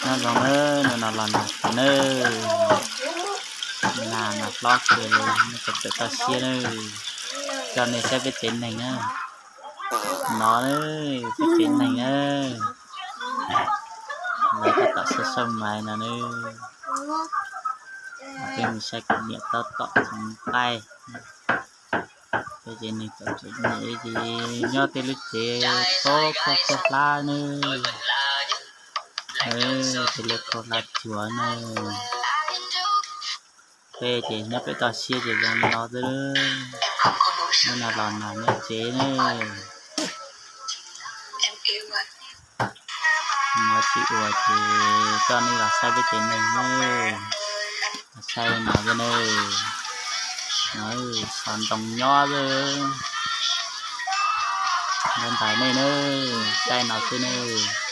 Nyob zoo nawb, hnub no los nag tag nawb. Nag mas hlob kawg li, nej tau pem toj siab nawb. Coj nej saib peb tsev neeg nawb. No nawb, peb tsev neeg nawb. Lawv tab tom sab sab mais no nawb. Peb mus saib kuv niam tab tom txhoov qaij. Peb tsev neeg txom txom nyem ces nyob tej lub tsev khaub khaub khaub hlab nawb. Tej lub khaub hlab cuav nawb. Peb ces nyob pem toj siab ces zoo li no xwb. Hnub no los nag nyob tsev nawb. Muaj tsis ua ces coj nej los saib peb tsev neeg nawb. Los saib no xwb nawb. No xov ntoo nyob xwb. Ntaus ntais nej nawb, saib no xwb nawb.